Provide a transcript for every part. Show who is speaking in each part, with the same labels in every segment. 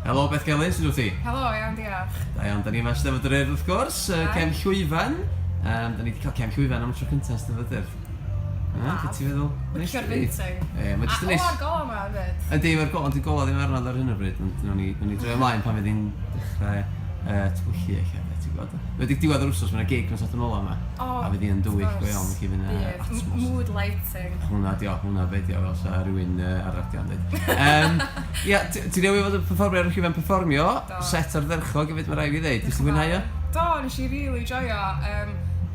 Speaker 1: Helo Beth Gelyn, sut wyt ti?
Speaker 2: Helo, iawn diolch.
Speaker 1: Da iawn, da ni yma Steddfod yr Urdd wrth gwrs, uh, cefn llwyfan. Um, da ni wedi cael cefn llwyfan am y tro cyntaf yn Steddfod yr Urdd. Ah, beth ti'n feddwl?
Speaker 2: Licio'r painting.
Speaker 1: Ie, mae jyst yn neis.
Speaker 2: A o'r gola yma hefyd.
Speaker 1: Yndi, mae'r gola, ond gola ddim arno ar hyn o bryd, ond nawn ni, nawn ni droi ymlaen pan fydd hi'n dechrau twyllu eich de, ti'n gwybod. Wedi diwedd yr wsos, mae'n gig nos Sadwrn ola yma.
Speaker 2: O,
Speaker 1: a fydd hi'n dywyll go iawn, felly fydd yna atmos.
Speaker 2: Mood lighting.
Speaker 1: Hwna dio, hwnna be dio, fel sa rhywun ar radio yn dweud. Um, ia, ti newydd fod yn perfformio ar y llwyfan perfformio,
Speaker 2: Do.
Speaker 1: set ardderchog hefyd, mae rhaid fi ddeud. Nes ti fwynhau o?
Speaker 2: Do, nes i really joio.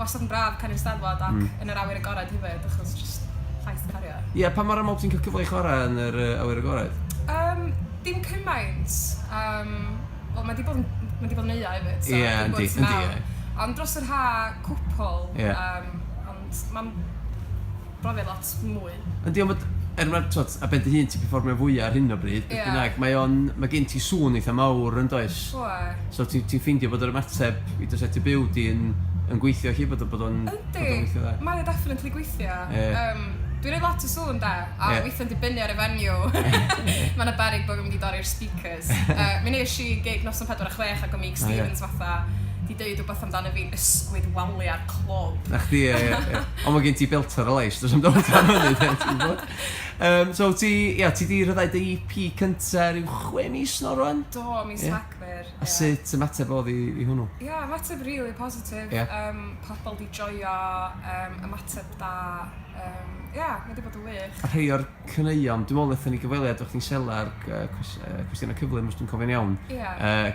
Speaker 2: Wastad yn braf canu'r Steddfod ac yn yr awyr agored hefyd, achos just llais cario.
Speaker 1: Ie, pa mor aml ti'n cael cyfle i chwarae yn yr awyr agored?
Speaker 2: Um, dim cymaint. Wel, mae 'di bod yn, mae 'di bod yn aeaf hefyd, so
Speaker 1: Ie,
Speaker 2: dim
Speaker 1: yndi,
Speaker 2: bod tu
Speaker 1: yndi,
Speaker 2: mewn.
Speaker 1: ie.
Speaker 2: Ond dros yr ha, cwpl.
Speaker 1: Ie.
Speaker 2: Ond mae'n brofiad lot mwy.
Speaker 1: Yndi, ond ma', er ma' t'wod, ar ben dy hun ti'n perfformio fwya ar hyn o bryd, beth
Speaker 2: Ie.
Speaker 1: bynnag, mae o'n, mae gen ti sŵn eitha mawr yn does?
Speaker 2: Oe.
Speaker 1: So ti'n ti ffeindio bod yr ymateb i dy set byw di yn gweithio lle, bod, bod o'n, bod o'n
Speaker 2: Yndi,
Speaker 1: gweithio dda?
Speaker 2: mae o definitely gweithio.
Speaker 1: Ie.
Speaker 2: Dwi'n rhoi lot o sŵn de, a
Speaker 1: Ie.
Speaker 2: weithiau'n dibynnu ar y venue. Mae yna beryg bod fi'n mynd i dorri'r speakers. Mi wnes i gig noson 4 a 6 ac o Meic
Speaker 1: O, ie.
Speaker 2: Stevens fatha 'di deud wbath amdano fi'n ysgwyd waliau'r clwb.
Speaker 1: Na chdi, ie, ie, ie. Ond mae gen ti belter o lais, does 'am dowt am hynny, de, ti'n gwybod? So ti, ia, ti di rhyddhau dy EP cynta ryw 6 mis nôl rwan?
Speaker 2: Do, mis
Speaker 1: Ie.
Speaker 2: Rhagfyr.
Speaker 1: A sut ymateb oedd i hwnnw?
Speaker 2: Ie, ymateb really positif.
Speaker 1: Ie.
Speaker 2: Pobl 'di joio, ymateb da. Ie, mae 'di bod yn wych.
Speaker 1: A rhai o'r caneuon, dwi'n meddwl wnaethon ni gyfweliad o'ch chdi'n selar cwestiynau cyflym, os dwi'n cofio'n iawn.
Speaker 2: Ie.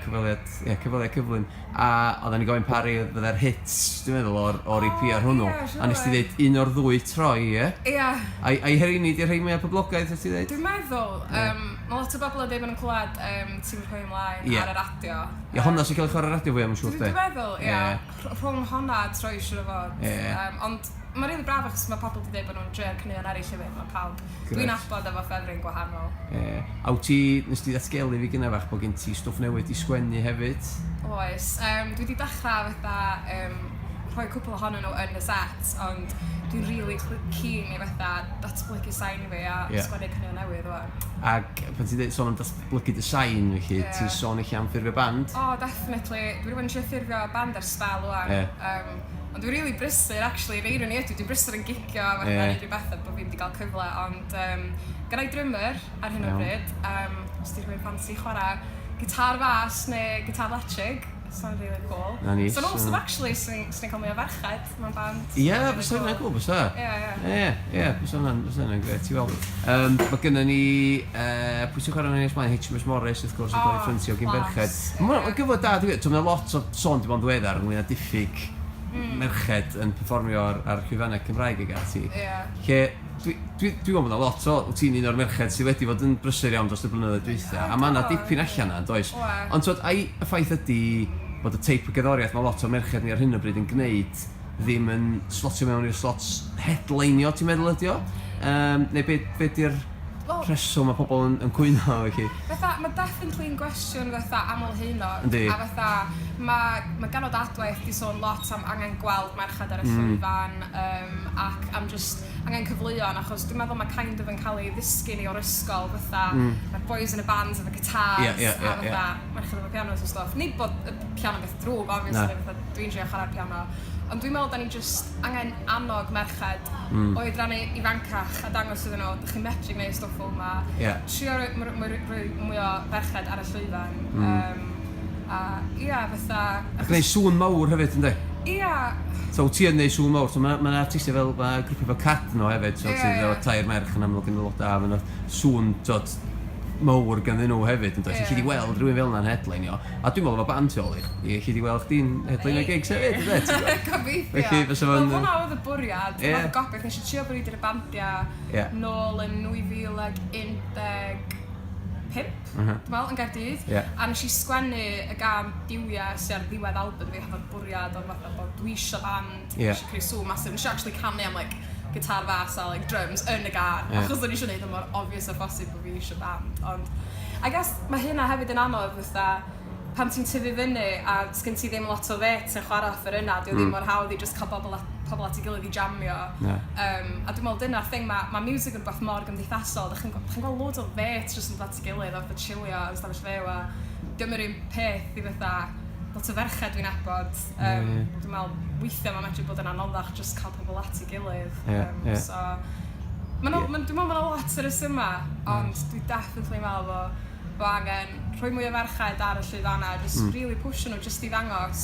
Speaker 1: Cyfweliad, ie, cyfweliad cyflym. A oedden ni'n gofyn pa rei fydde'r hits, dwi'n meddwl, o'r EP ar hwnnw.
Speaker 2: O, ie,
Speaker 1: A nes ti
Speaker 2: siŵr.
Speaker 1: ddeud un o'r ddwy troi, ie?
Speaker 2: Ie.
Speaker 1: Ai rheini 'di'r rhei mwyaf poblogaidd, wyt ti ddeud?
Speaker 2: Dwi'n meddwl. Mae lot o bobl yn dweud bod nhw'n clywed Ti'm Rhoi Ymlaen ar y radio.
Speaker 1: Ie, honna sy'n cael ei chwarae ar y radio fwya, mae'n siŵr, de.
Speaker 2: Dwi'n meddwl, ie. Rhwng honna a Troi siŵr o fod.
Speaker 1: Ie.
Speaker 2: Ond mae'n rili braf achos mae pobl 'di dweud bod nhw'n joio'r caneuon eraill hefyd. Mae pawb dwi'n nabod efo ffefryn gwahanol.
Speaker 1: Ie. A wyt ti, nes di ddatgelu fi gynna fach bod gen ti stwff newydd 'di sgwennu hefyd?
Speaker 2: Oes. Dwi 'di dechrau fatha rhoi cwpl ohonyn nhw yn y set, ond dwi'n rili keen i fatha datblygu sain fi a sgwennu caneuon newydd ŵan.
Speaker 1: Ac pan ti'n deud sôn am datblygu dy sain felly, ti'n sôn ella am ffurfio band?
Speaker 2: O, definitely. Dwi 'di bod yn trio ffurfio band ers sbel ŵan.
Speaker 1: Ie.
Speaker 2: Ond dwi'n rili brysur actually, yr irony ydy dwi'n brysur yn gigio a fatha neud rhyw bethe bod fi'm 'di gael cyfle, ond gynna i drymmer ar hyn o bryd, os 'di rhywun ffansi chwarae gitar fas neu gitar lectrig, sa'n rili cŵl.
Speaker 1: Na ni.
Speaker 2: Sa'n awesome actually, swn i'n cael mwy o ferched mewn band.
Speaker 1: Ie, fysa hynna'n cŵl, bysa?
Speaker 2: Ie, ie.
Speaker 1: Ie, ie, fysa hynna'n fysa hynna'n grêt i weld. Mae gynnon ni, pwy sy'n chwarae yn nes mlaen, HMS Morris wrth gwrs yn cael ei ffryntio gyn ferched. Mae'n gyfle da, dwi'n gwybod, mae lot o sôn 'di bod yn ddiweddar ynglyn â diffyg merched yn perfformio ar llwyfannau Cymraeg ag ati.
Speaker 2: Ie.
Speaker 1: Lle, dwi, dwi, dwi'n meddwl bod 'na lot o, wyt ti'n un o'r merched sydd wedi bod yn brysur iawn dros y blynyddoedd dwytha, a mae 'na dipyn allan 'na, yn does?
Speaker 2: Oes.
Speaker 1: Ond twod, ai y ffaith ydy bod y teip o gerddoriaeth mae lot o'r merched ni ar hyn o bryd yn gwneud ddim yn slotio mewn i'r slots headlineio, ti'n meddwl ydy o? Neu be, be di'r
Speaker 2: Wel,
Speaker 1: rheswm mae pobl yn cwyno felly?
Speaker 2: Fatha, mae definitely yn gwestiwn fatha aml haenog.
Speaker 1: Yndi.
Speaker 2: A fatha, mae Ganod Adwaith 'di sôn lot am angen gweld merched ar y llwyfan ac am just angen cyfleon, achos dwi'n meddwl mae kind of yn cael ei ddysgu ni o'r ysgol fatha, mae'r boys yn y bands efo guitars a fatha merched efo pianos a stwff. Nid bod y piano beth drwg, obviously,
Speaker 1: Na.
Speaker 2: Fatha dwi'n trio chwarae'r piano, ond dwi'n meddwl da ni just angen annog merched oedran ifancach a dangos iddyn nhw, dych chi'n medru gwneud stwff fel yma. Trio rhoi mwy o ferched ar y llwyfan. A ia, fatha...
Speaker 1: A gwneud sŵn mawr hefyd, yndi?
Speaker 2: Ia.
Speaker 1: So wyt ti yn gwneud sŵn mawr, so mae 'na artistiaid fel, mae grwpiau fel Cadno hefyd, so ti efo tair merch yn amlwg yn aelodau, a mae 'na sŵn, t'od, mawr ganddyn nhw hefyd, yn does? Alli di weld rhywun fel 'na'n headlineio, a dwi'n meddwl efo band tu ôl i chdi, alli di weld chdi'n headlineio gigs hefyd, ynde, ti'n gwbod?
Speaker 2: Gobeithio.
Speaker 1: Felly, fysa fo'n...
Speaker 2: Wel, hwnna oedd y bwriad, hwnna oedd y gobaith. Nes i trio brwydr y bandiau nôl yn 2015, dwi'n meddwl, yn Gaerdydd. A nes i sgwennu y gân Duwiau sy ar ddiwedd album fi hefo'r bwriad o fatha bod dwi isio band, dwi isio creu sŵn massive. Nes i actually canu am like gitar fas a like drums yn y gân, achos o'n i isio neud o mor obvious â phosib bod fi isio band. Ond I guess mae hynna hefyd yn anodd fatha pan ti'n tyfu fyny a sgyn ti ddim lot o fêts yn chwarae offerynnau, dyw o ddim mor hawdd i jyst cael pobl at ei gilydd i jamio.
Speaker 1: Na.
Speaker 2: A dwi'n meddwl dyna'r thing, ma' music yn rhywbeth mor gymdeithasol. Dach chi'n gweld loads o fêts jyst yn dod at ei gilydd a fatha chilio yn stafell fyw a... Dim yr un peth i fatha lot o ferched dwi'n nabod. Dwi'n meddwl weithiau mae'n medru bod yn anoddach just cael pobl at ei gilydd. So, dwi'n meddwl mae'n lot o resymau, ond dwi definitely meddwl bod angen rhoi mwy o ferched ar y llwyfannau, just really pushio nhw, just i ddangos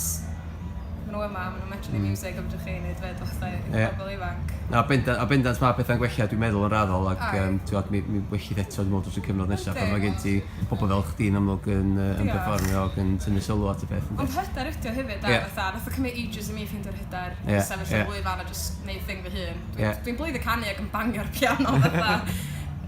Speaker 2: maen nhw yma, maen nhw'n medru neud music, a fedrwch chi neud fyd fatha i pobl ifanc.
Speaker 1: Na, bendant, a bendant mae pethau'n gwella, dwi'n meddwl, yn raddol, ac ti'n gwbod, mi wellith eto, dwi'n meddwl, dros y cyfnod nesaf, pan mae gen ti pobl fel chdi yn amlwg yn perfformio ac yn tynnu sylw at y peth.
Speaker 2: Ond hyder ydi o hefyd, a fatha, nath o cymryd ages i mi ffeindio'r hyder, sefyll ar lwyfan a just neud thing fy hun. Dwi'n blwyddyn canu ac yn bangio'r piano, fatha.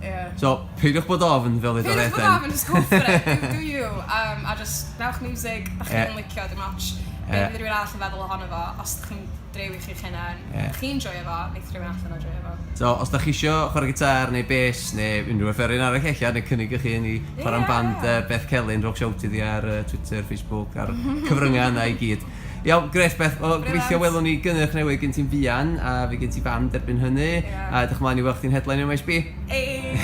Speaker 2: Yeah.
Speaker 1: So, peidiwch bod ofn fel ddudodd
Speaker 2: Peidiwch bod
Speaker 1: Eden.
Speaker 2: Ofn, just go for it, do you. A just newch music, da chi'n licio, dim ots. Be fydd rhywun arall yn feddwl ohono fo, os ydych chi'n drewi chi'ch hunan, chi'n joio fo, neith rhywun allan o joio fo.
Speaker 1: So, os da chi isio chwarae gitar neu bass neu unrhyw offeryn arall ella, neu cynnig eich hun i chwarae'n band Beth Celyn, rhowch shout iddi ar Twitter, Facebook, a'r cyfryngau yna i gyd. Iawn, grêt Beth, wel, gobeithio welwn ni gynnyrch newydd gen ti'n fuan, a fi gen ti band erbyn hynny, a edrych ymlaen i weld chdi'n headline yn Maes B.
Speaker 2: Ei!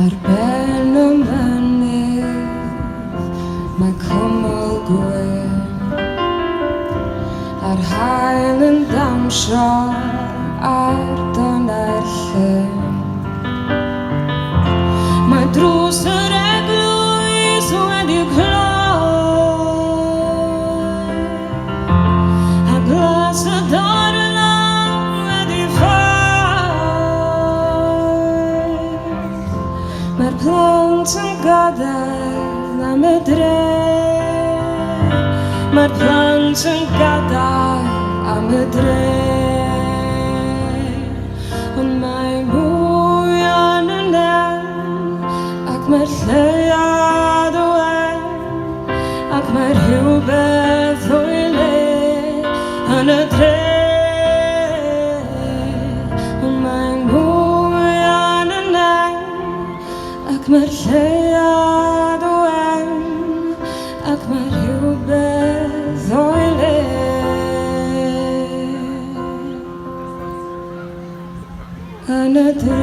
Speaker 3: Ar ben y mynydd mae cwmwl gwyn, a'r haul yn dawnsio ar donnau'r llyn. Mae drws yr eglwys wedi cloi, a glas y dorlan wedi ffoi. Mae'r plant yn gadael am y dre, mae'r plant yn gadael am y dre. Ond mae mwy yn y nen, ac mae'r lleuad o wen, ac mae rhywbeth o'i le yn y dre. Ond mae mwy yn y nen, ac mae'r lleuad o wen, ac mae rhywbeth o'i le yn y dre.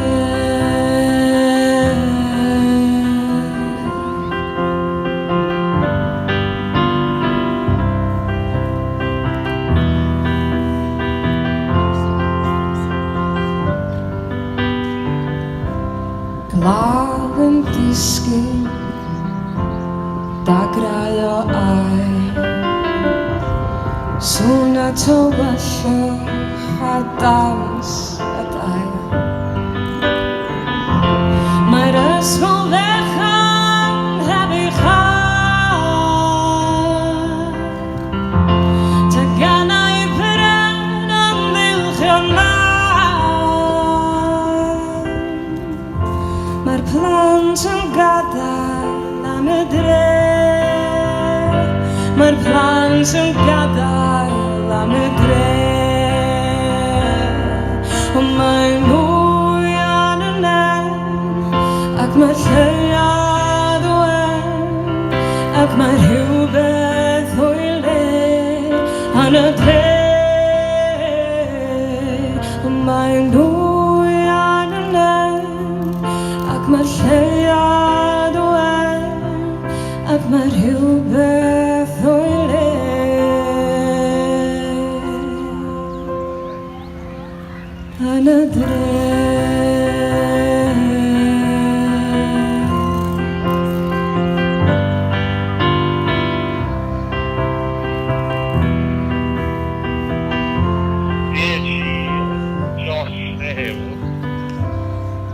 Speaker 3: Glaw yn disgyn, dagrau o aur, sŵn y tywyllwch a dawns y dail. Mae'r ysgol fechan heb ei chael, teganau pren yn ddilchion mawr. Mae'r plant yn gadael am y dre, mae'r plant yn gadael am y dre. Ond mae mwy yn y nen, ac mae'r lleuad wen, ac mae rhywbeth o'i le yn y dre. Ond mae mwy yn y nen, ac mae'r lleuad wen, ac mae rhywbeth o'i le yn y dre.
Speaker 4: Es i dros y hewl.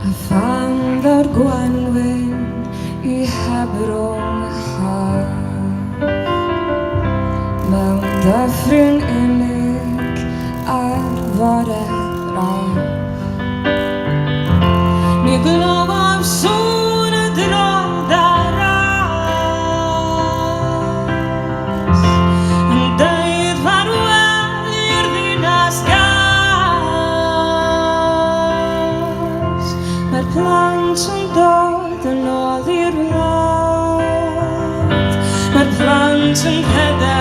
Speaker 3: A phan ddaw'r gwanwyn i hebrwng haf, mewn dyffryn unig ar fore braf, mi glywaf sŵn y drod ar ras, yn deud ffarwel i'r ddinas gas. Mae'r plant yn dod yn ôl i'r wlad, gwynt yn rhedeg.